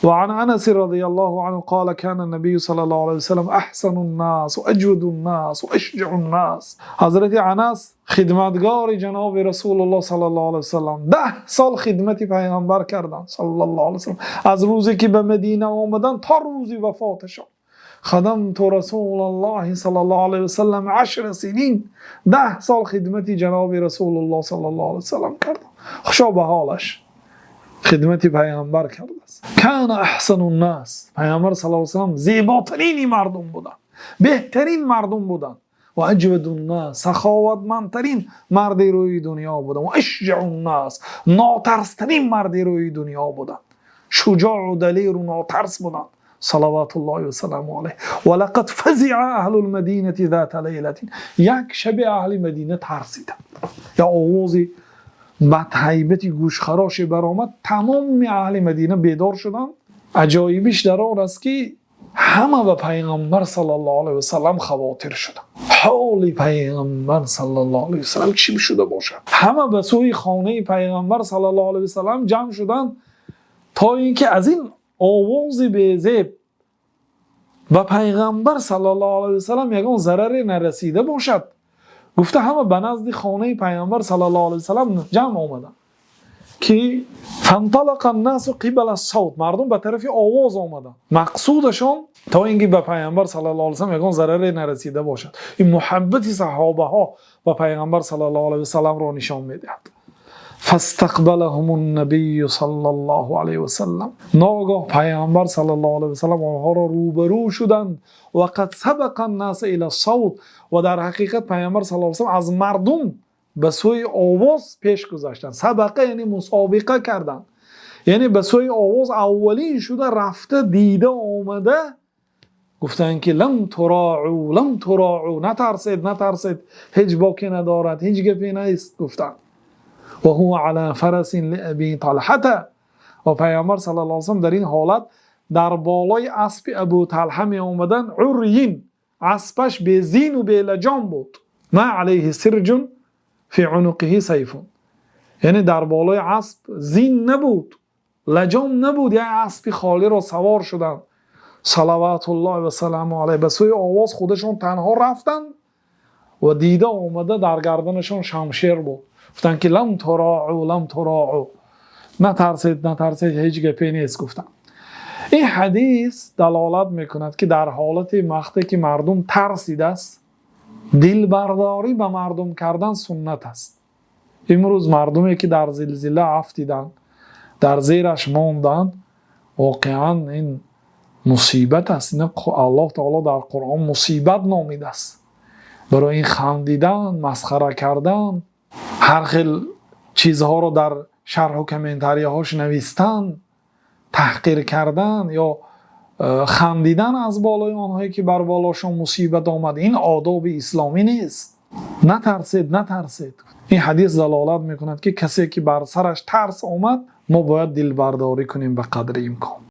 وعن أنس رضي الله عنه قال: كان النبي صلى الله عليه وسلم أحسن الناس وأجود الناس وأشجع الناس. Ҳазрати Анас, хидматгори ҷаноби Расулуллоҳ саллаллоҳу алайҳи васаллам, 10 сол хидмати Пайғамбар карданд саллаллоҳу алайҳи васаллам, аз рӯзе ки ба Мадина омаданд то рӯзи вафоташон. خدمت رسول الله صلى الله عليه وسلم 10 سنين. 10 сол хидмати ҷаноби Расулуллоҳ саллаллоҳу алайҳи васаллам кардам. Хушо ба ҳолаш, хидмати Пайғамбар кардааст. كان أحسن الناس. Пайғамбар саллаллоҳу алайҳи васаллам зеботарини мардум буданд, беҳтарин мардум буданд. وأجود الناس, саховатмандтарин марди рӯи дунё буданд. وأشجع الناس, нотарстарин марди рӯи дунё буданд, шуҷоъу далеру нотарс буданд صلوات الله وسلامه عليه. ولقد فزع أهل المدينة ذات ليلة. Як шаби аҳли Мадина тарсиданд, я овози бадҳайбати гӯшхароше баромад, тамоми аҳли Мадина бедор шуданд. Аҷоибиш дар он аст, ки ҳама ба Пайғамбар саллаллоҳу алайҳи васаллам хавотир шуданд. Ҳоли Пайғамбар саллаллоҳу алайҳи васаллам чӣ шуда бошад? Ҳама ба сӯи хонаи Пайғамбар саллаллоҳу алайҳи васаллам ҷамъ шуданд, то ин ки аз ин овози безеб ба Пайғамбар саллаллоҳу алайҳи васаллам ягон зараре нарасида бошад гуфта, ҳама ба назди хонаи Пайғамбар саллаллоҳу алайҳи васаллам ҷамъ омаданд, ки فانطلق الناس قبل الصوت. Мардум ба тарафи овоз омаданд, мақсудашон то ин ки ба Пайғамбар саллаллоҳу алайҳи васаллам ягон зараре нарасида бошад. Ин муҳаббати саҳобаҳо ба Пайғамбар саллаллоҳу алайҳи васалламро нишон медиҳад. فاستقبلهم النبي صلى الله عليه وسلم. Ногоҳ Пайғамбар саллаллоҳу алайҳи васаллам онҳоро рӯбарӯ шуданд. وقد سبق الناس إلى الصوت. Ва дар ҳақиқат Пайғамбар саллаллоҳу алайҳи васаллам аз мардум ба сӯи овоз пеш гузаштанд. سبق яъне мусобиқа карданд, яъне ба сӯи овоз аввалин шуда рафта, дида омада, гуфтанд ки لم تراعوا، لم تراعوا, натарсед, натарсед, ҳеҷ боке надорад, ҳеҷ гапе нест гуфтанд. وهو على فرس لأبي طلحة. Ва Пайғамбар саллаллоҳу алайҳи васаллам дар ин ҳолат дар болои аспи Абу Талҳа меомаданд. عري, аспаш безину белаҷом буд. ما عليه سرج، في عنقه سيف. Яъне дар болои асп зин набуд, лаҷом набуд, як аспи холиро савор шуданд صلوات الله وسلامه عليه. Ба сӯи овоз худашон танҳо рафтанд ва дида омада, дар гарданашон шамшер буд. Гуфтанд ки لم تراعوا، لم تراعوا, натарсед, натарсед, ҳеҷ гапе нест гуфтанд. Ин ҳадис далолат мекунад, ки дар ҳолати вақте ки мардум тарсидааст, дилбардорӣ ба мардум кардан суннат аст. Имрӯз мардуме ки дар зилзила афтиданд, дар зераш монданд, воқеан ин мусибат аст. Ин Аллоҳ таоло дар Қуръон мусибат номидааст. Барои ин хандидан, масхара кардан, ҳар хел чизҳоро дар шарҳу комментарияҳош навистан, таҳқир кардан ё хандидан аз болои онҳое ки бар болошон мусибат омад, ин одоби исломӣ нест. Натарсед, натарсед. Ин ҳадис далолат мекунад, ки касе ки бар сараш тарс омад, мо бояд дилбардорӣ кунем ба қадри имкон.